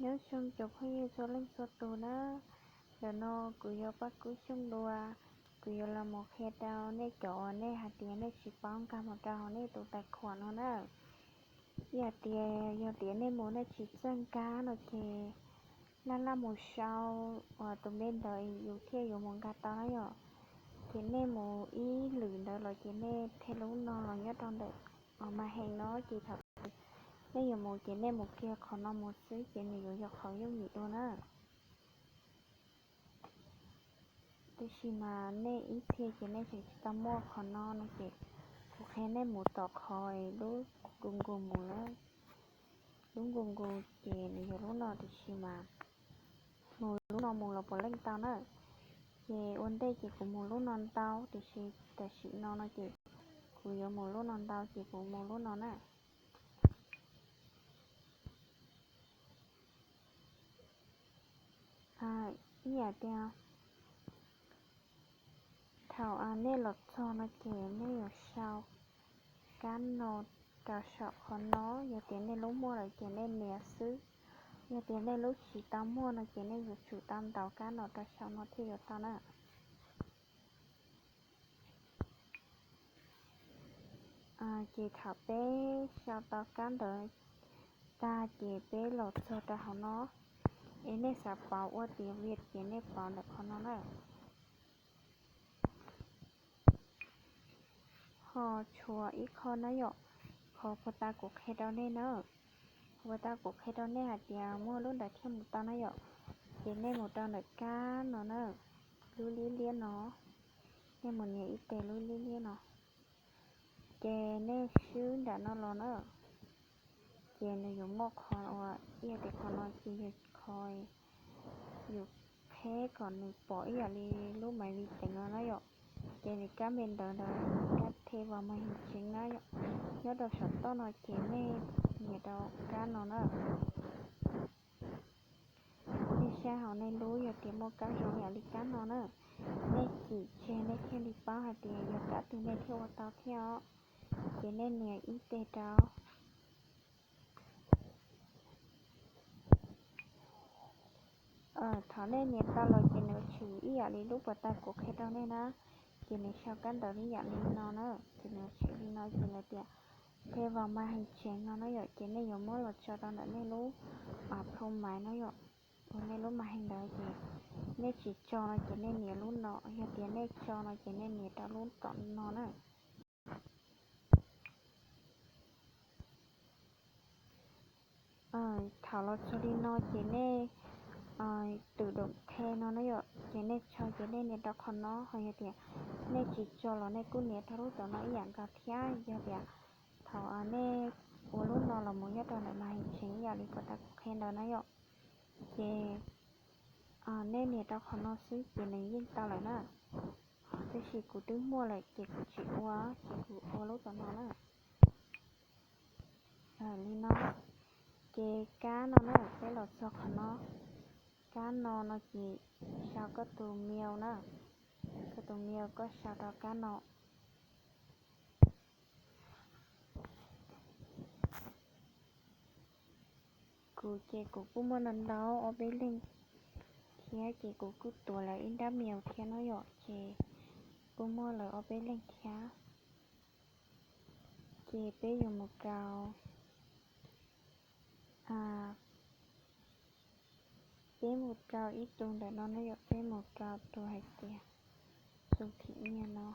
Nyob zoo cov phooj ywg txhua leej txhua tus na, ntawm no kuv yuav Paj Kub Xyooj dua, kuv yuav los mus qhia rau nej cov uas nej hais tias nej tsis paub nkag mus rau hauv nej tus tais khuam no na. Ib yam tias yog tias nej mus nej tsis txawj nkag no ces laj laj mus sau uas tus npe ntawd yus thiaj yuav mus nkag tau na yom. Ces nej mus ib lwm ntawd los ces nej them lub no los nyob rau ntawm mas hees no ces thaum nej yuav mus ces nej mus kiag qhov no mus xwb ces nws yuav yog qhov yooj yim dua na. Tab sis mas nej ib txhia ces nej tseem tsis tau muaj qhov no no ces kuv qhia nej mus tom qhov lub Google mus na. Lub Google ces nws yog lub no tiam sis mas mus lub no mus los puav leej tau na. Ces ua ntej ces kuv mus lub no ntau tiam sis tam sim no no ces kuv yuav mus lub no ntau ces kuv mus lub no na. Ib yam tias thaum nej los txog no ces nej yuav sau kab no rau saum qhov no, yog tias nej lub muaj lawm ces nej nias xwb. Yog tias nej lub tsis tau muaj no ces nej yuav tsum tau ntaus kab no rau saum no thiaj yuav tau na. Ces thaum peb sau tau kab ntawd tag ces peb los txog rau hauv no, es nej xav pauv ua tiav vias ces nej pauv ntawm qhov no na. Ho tshuav ib qho na yom, qhov puag ta kuv qhia rau nej na, qhov puag ta kuv qhia rau nej hais tias muaj lub ntawd thiaj mus tau na yom. Ces nej mus rau ntawm kab no na, lub liab liab no, nej mus nias ib teg lub liab liab no, ces nej swb nram no los na. Ces nws yuav muaj qhov uas ib yam tias qhov no ces yog qhov yus qheb kom nws pom ib yam li lub maiv vim teev no na yom. Ces nws kab npe ntawd ntawd kab the vas mas heev tseev na yom. Nyob rau saum toj no ces nej nias rau kab no na. Nej saib hauv nej lub yog tias muaj kab zoo yam li kab no na, nej cim tseg nej thiaj li paub hais tias yog kab twg nej thiaj ua tau thiab os. Ces nej nias ib teg rau. Thaum nej nias tau los ces nws tshwm ib yam li lub puag ta kuv qhia rau nej na. Ces nws sau kab ntawv ib yam li no na, ces nws tshwm li no ces lawv tias the vas mas heev tseev no na yom. Ces nej yuav muab los tso rau ntawm nej lub phau maiv no yom. Ua nej lub mas heev ntawd ces nej tsis tso no ces nej nias lub no, yog tias nej tso no ces nej nias rau lub tom no na. Thaum los txog li no ces nej twm doom the no na yom, ces nej tso ces nej nias rau qhov no, ho yog tias nej tsis tso los nej kuj nias rau lub tom no ib yam nkaus thiab. Yog tias thaum nej ua lub no los mus nyob rau ntawm mas heev tseev ib yam li puag ta kuv qhia ntawd na yom, ces nej nias rau qhov no xwb ces nws yeej tau lawm na. Tab sis kuv twb muaj lawm ces kuv tsis ua, ces kuv ua lub tom no na. Li no, ces kab no na, peb los txog qhov no, kab no no ces sau koj tus mail na, koj tus mail koj sau rau kab no. Kuv ces kuv kuj muaj ntau ntau ob peb leeg thiab, ces kuv kuj tuav lawv ib nrab mail thiab no yom, ces kuj muaj lawv ob peb leeg thiab. Ces peb yuav mus rau, peb mus rau ib tug ntawm no na yom, peb mus rau tus hais tias Xu Thim Nyiaj no.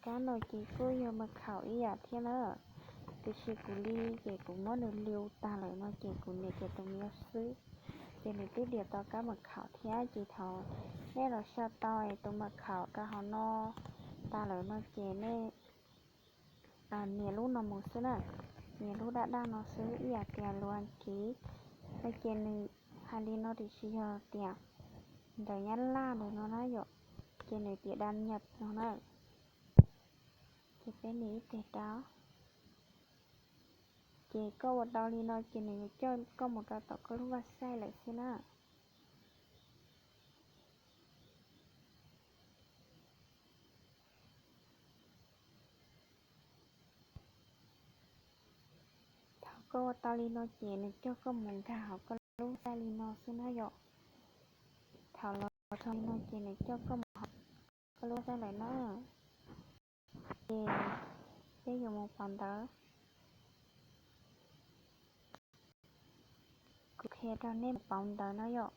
Kab no ces kuj yog mas khaum ib yam thiab na, tiam sis kuv li ces kuv muab nws liu tag lawm no ces kuv nias kiag tus mail xwb, ces nws twb diam tau kab mas khaum thiab. Ces thaum nej los sau tau tus mas khaum rau hauv no tag lawm no ces nej nias lub no mus xwb na, nias lub daj daj no xwb ib yam tias lus Askiv no ces nws hais li no tiam sis yog tias ntawv Nyab Laj ntawm no na yom, ces nws tias daj nyaj no na. Ces peb nias ib teg rau. Ces koj ua tau li no ces nws yuav coj koj mus rau tom koj lub vaj xaij lawm xwb na. Thaum Koj ua tau li no ces nws coj koj mus nkag hauv koj lub website li no xwb na yom. Thaum los txog li no ces nws coj koj mus hauv koj lub website lawm na. Ces peb yuav mus pauv ntawv. Kuv qhia rau nej mus pauv ntawv no yom.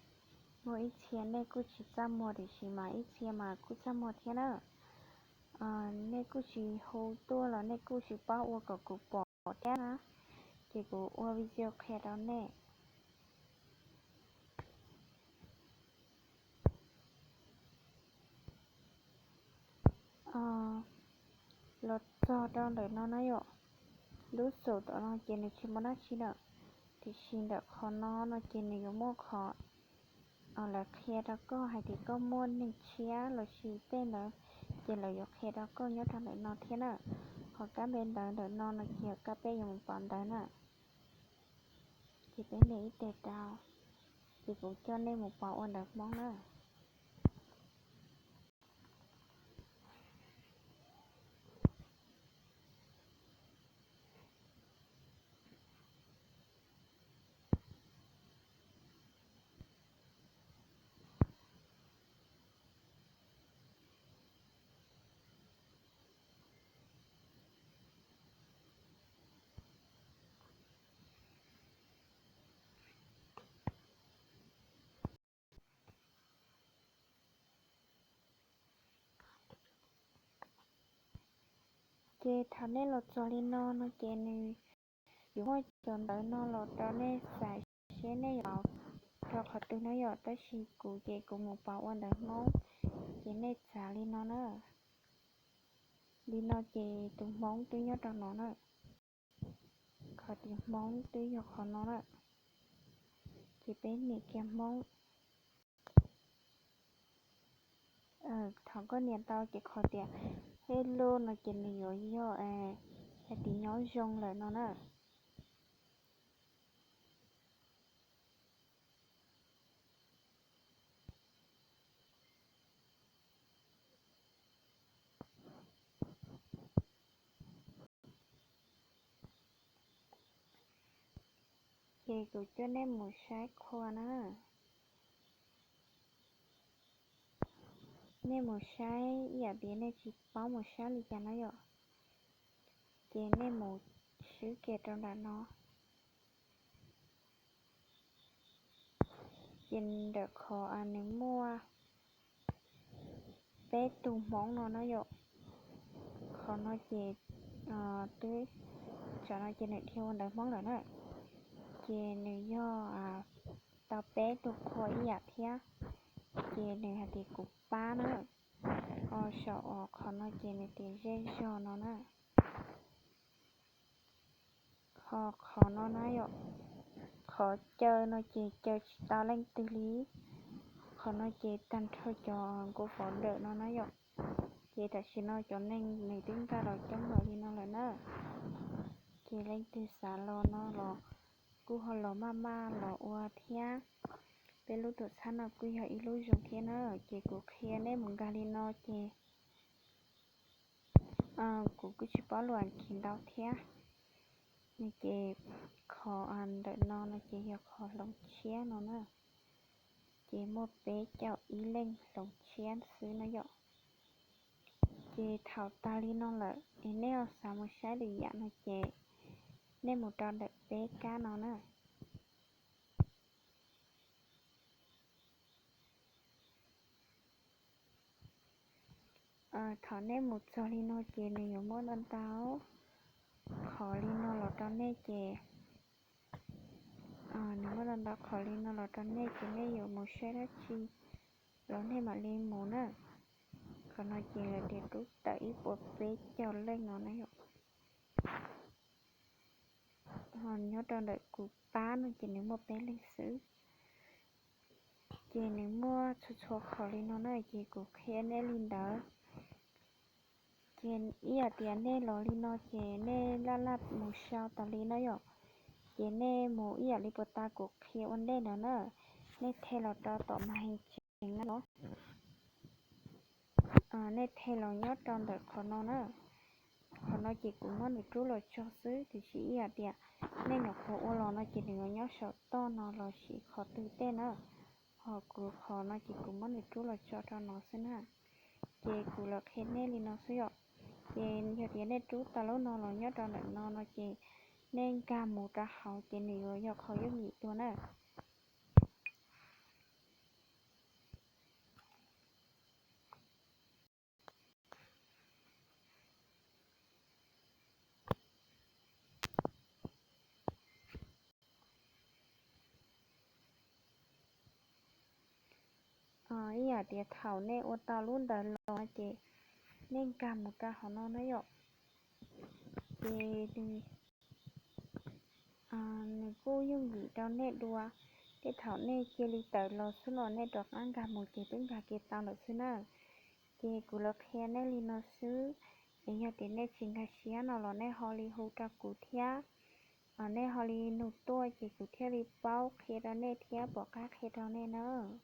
Muaj ib txhia nej kuj tsis txaj muag tiam sis mas ib txhia mas kuj txaj muag thiab na. Nej kuj tsis hu tuaj los nej kuj tsis paub ua kom kuv pom thiab na. Ces kuv ua video qhia rau nej. Los txog rau ntawm no na yom, lub xum tom no ces nws tsis muaj dab tsi lawm, tiam sis ntawm qhov no no ces nws yuav muaj qhov lawv qhia rau koj hais tias koj muaj neeg tshiab los sis tej ntawd, ces lawv yuav qhia rau koj nyob rau ntawm no thiab na. Qhov kab npe ntawv ntawm no no ces yog kab peb yuav mus pauv ntawv na. Ces peb nias ib teg rau, ces kuv coj nej mus pauv ua ntawv Hmoob na. Ces thaum nej los txog li no no ces nws yuav muaj cov ntawv no los rau nej xaiv seb nej yuav rau qhov twg na yom, tab sis kuv ces kuv mus pauv ua ntawv Hmoob, ces nej txav li no na. Li no ces tus Hmoob twb nyob rau no na. Qhov tias Hmoob twb yog qhov no na. Ces peb nias kiag Hmoob. Thaum koj nias tau ces qhov tias hello no ces nws yuav yog hais tias nyob zoo lawm no na. Ces kuv coj nej mus saib qhua na. Nej mus saib ib yam tias nej tsis paub mus saib li cas na yom. Ces nej mus swb kiag rau nram no. Ces ntawm qhov nws muaj peb tug Hmoob no na yom. Qhov no ces twb, tsam no ces nws dhia ua ntawv Hmoob lawm na. Ces nws yog tau peb tug qhua ib yam thiab. Ces nws hais tias kuv pab na. Ho saum qhov no ces nws tias zej zog no na. Ho qhov no na yom, qhov caw no ces caw tsis tau leej twg li. Qhov no ces tag nrho cov nkaus fov dawm no na yom. Ces tam sim no cov neeg nws twb nkag los coob npaum li no lawm na. Ces leej twg xav los no los kuj ho los maj maj los ua thiab. Peb lub tuam txhab no kuj yog ib lub zoo thiab na. Ces kuv qhia nej mus nkag li no ces kuv kuj tsis paub lus Askiv ntau thiab. Ces qhov ntawm no no ces yog qhov hloov tshiab no na. Ces muaj peb caug ib leej hloov tshiab xwb no yom. Ces thaum tag li no lawm es nej ho xav mus saib lwm yam no ces nej mus rau ntawm peb kab no na. Thaum nej mus txog li no ces nws yuav muaj ntau ntau qhov li no los rau nej ces, nws muaj ntau ntau qhov li no los rau nej ces nej yuav mus saib dab tsi los nej mam li mus na. Qhov no ces lawv tias rub tawm ib puas peb caug leej no na yom. Nyob rau ntawm kuv pab no ces nws muaj peb leeg xwb. Ces nws muaj txhua txhua qhov li no na ces kuv qhia nej li ntawd. Ces ib yam tias nej los li no ces nej laj laj mus sau tas li na yom. Ces nej mus ib yam li puas tas kuv qhia ua ntej ntawd na. Nej the los rau tom mas heev tsees na no. Nej the los nyob rau ntawm qhov no na. Qhov no ces kuv muab nws rub los tso xwb, tiam sis ib yam tias nej nyuam qhuav ua los no ces nws yuav nyob saum toj no los sis qhov twg tej na. Ho kuv qhov no ces kuv muab nws rub los tso rau no xwb na. Ces kuv lawv qhia nej li no xwb yom. Ces yog tias nej rub tau lub no los nyob rau ntawm no no ces nej nkag mus rau hauv ces nws yuav yog qhov yooj yim tuaj na. Ib yam tias thaum nej ua tau lub ntawd los ces nej nkag mus rau hauv no na yom. Ces nws kuj yooj yim rau nej dua. Tej thaum nej cia li tawm los xwb los nej rov qab nkag mus ces twb nkag kiag tau lawm xwb na. Ces kuv lawv qhia nej li no xwb, es yog tias nej tsis nkag siab no los nej ho li hu rau kuv thiab, nej ho li nug tuaj ces kuv thiaj li paub qhia rau nej thiab pom qab qhia rau nej nawb.